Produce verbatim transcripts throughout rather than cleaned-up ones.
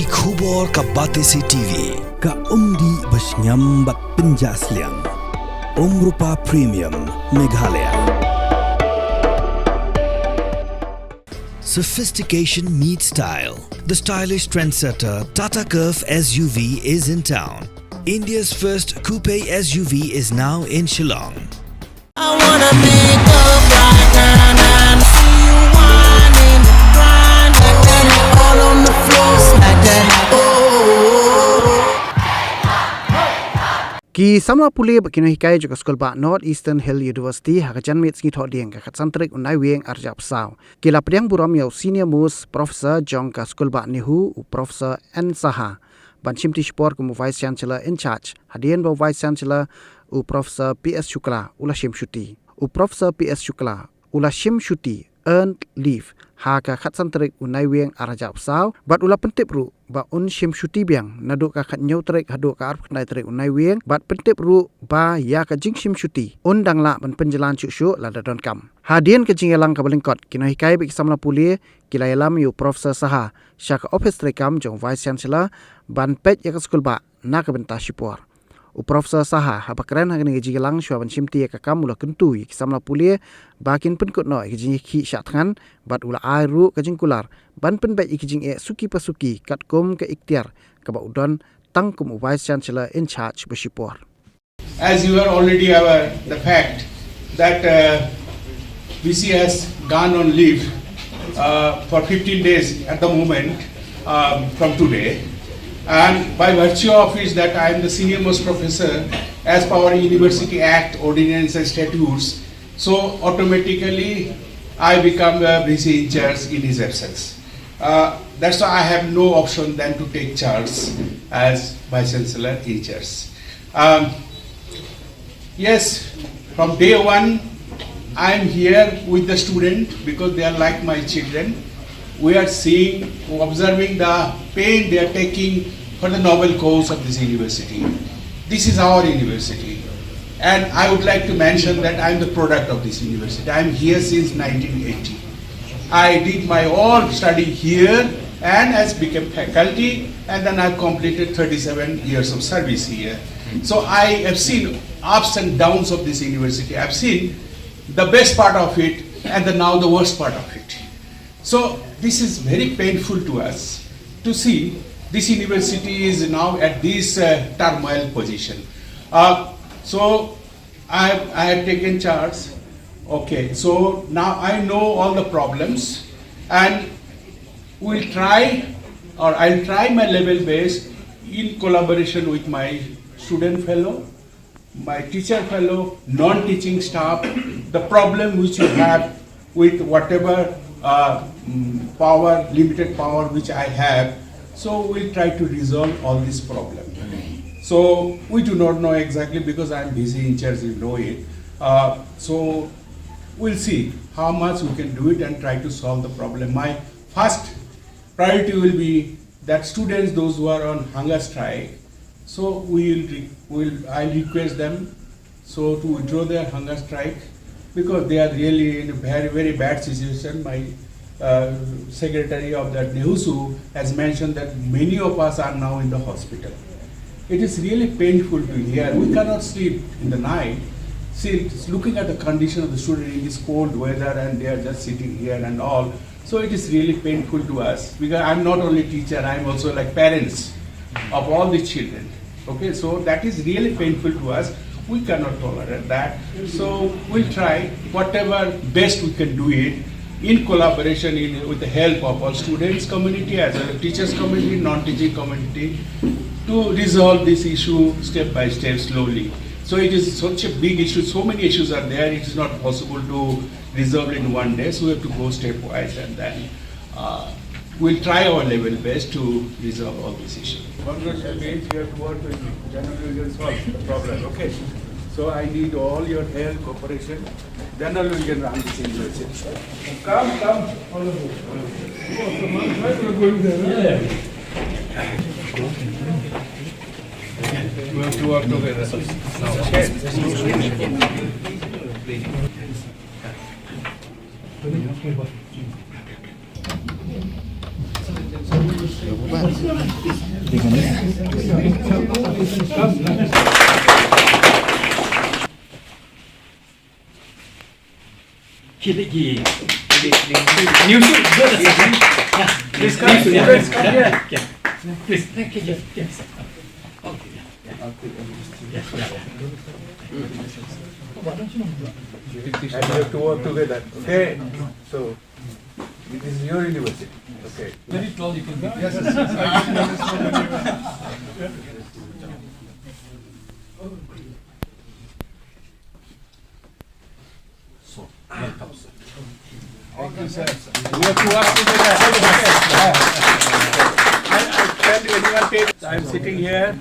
Khubor ka Batesi T V, ka umdih ba shngiam bad pynjah sliang. Umrupa Premium, Meghalaya. Sophistication meets style. The stylish trendsetter Tata Curvv S U V is in town. India's first coupe S U V is now in Shillong. I wanna make up right now, now, now. See you whining, grinding, all on the floor, slide that. Oh. Ki samla pule bad ki nonghikai jong ka skulbah North Eastern Hill University ha ka janmiet sngi Thohdieng ka khatsan tarik u Naiwieng arhajar arphew saw ki la pdiang burom ïa u senior most professor jong ka skulbah NEHU, u Professor N Saha, ban shimti shipor kum u Vice Chancellor in charge, hadien ba u Vice Chancellor, u Professor P S Shukla, u la shim shuti. U Professor P S Shukla u la shim shuti, earned leave, ha ka khatsan tarik u Naiwieng arhajar arphew saw, bad u la pyntip ruh ba un shim shuti biang naduh ka khathynñiew tarik haduh ka arphew khyndai tarik u Naiwieng, bad pyntip ruh ba ïa ka jingshim shuti un dang lah ban pynjlan shuh shuh lada donkam. Hadien ka jingïalang kaba lyngkot, ki nonghikai bad ki samla pule ki la ïalam ïa u Professor Saha sha ka ophis treikam jong u Vice Chancellor ban peit ïa ka skulbah na ka bynta shipor. U Professor Saha, haba kren ha kane ka jingïalang shuwa ban shimti ïa ka kam, u la kyntu ïa ki samla pule ba kin pynkut noh ïa ka jingïakhih shah thngan, bad u la ai ruh ka jingkular ban pynbeit ïa ka jingeh suki pa suki katkum ka iktiar kaba u don tang kum u Vice Chancellor in charge ba shipor. As you are already aware, the fact that uh, V C has gone on leave uh, for fifteen days at the moment um, from today, and by virtue of which that I am the senior most professor as per our University Act, ordinance and statutes, so automatically I become a V C in charge in his absence. Uh, that's why I have no option than to take charge as Vice Chancellor in charge. Um, yes, from day one, I am here with the student because they are like my children. We are seeing, observing the pain they are taking for the noble cause of this university. This is our university. And I would like to mention that I am the product of this university. I am here since nineteen eighty. I did my all study here and has become faculty, and then I've completed thirty-seven years of service here. So I have seen ups and downs of this university. I've seen the best part of it and the, now the worst part of it. So this is very painful to us to see this university is now at this uh, turmoil position. Uh, so I, I have taken charge. Okay, so now I know all the problems, and we'll try, or I'll try my level best in collaboration with my student fellow, my teacher fellow, non-teaching staff, the problem which you have with whatever uh, mm, power, limited power which I have. So we'll try to resolve all this problem. So we do not know exactly because I'm busy in church, you know it. Uh, so we'll see how much we can do it and try to solve the problem. My first priority will be that students, those who are on hunger strike, so we will, re- will I request them so to withdraw their hunger strike because they are really in a very, very bad situation. My uh, secretary of that NEHUSU has mentioned that many of us are now in the hospital. It is really painful to hear. We cannot sleep in the night. See, looking at the condition of the student in this cold weather, and they are just sitting here and all. So it is really painful to us because I'm not only teacher, I'm also like parents of all the children. Okay, so that is really painful to us. We cannot tolerate that. So we'll try whatever best we can do it in collaboration in, with the help of our students community as well as teachers community, non-teaching community to resolve this issue step by step slowly. So it is such a big issue, so many issues are there, it is not possible to resolve in one day, so we have to go stepwise and then uh, we'll try our level best to resolve all these issues. Congress means you have to work with me. Then only we can solve the problem. Okay. So I need all your help, cooperation. Then only we can run this university. Come, come, all of you. Oh, so one side we are going there, huh? Yeah, yeah. We have to work together. Okay. Ki lagi. Please come, please come here. Please. Thank you. Yes. Okay. And you have to work together. Okay. So, it is your university. Okay. Very tall you can be. Yes, yes, yes. So, welcome, sir. Thank you, sir. We have to work together. I, I can't anyone take. I'm sitting here,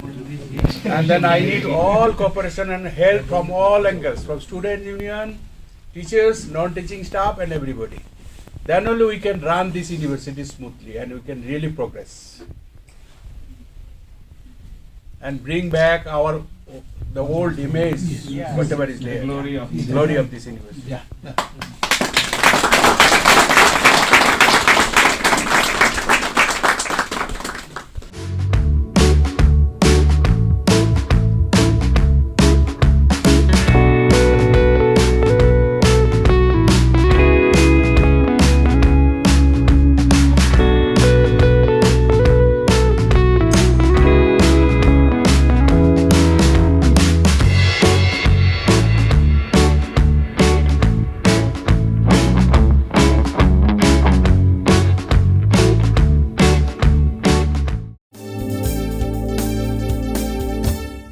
and then I need all cooperation and help from all angles, from student union, teachers, non-teaching staff, and everybody. Then only we can run this university smoothly, and we can really progress and bring back our, the old image, whatever is there. The glory of this university. Yeah.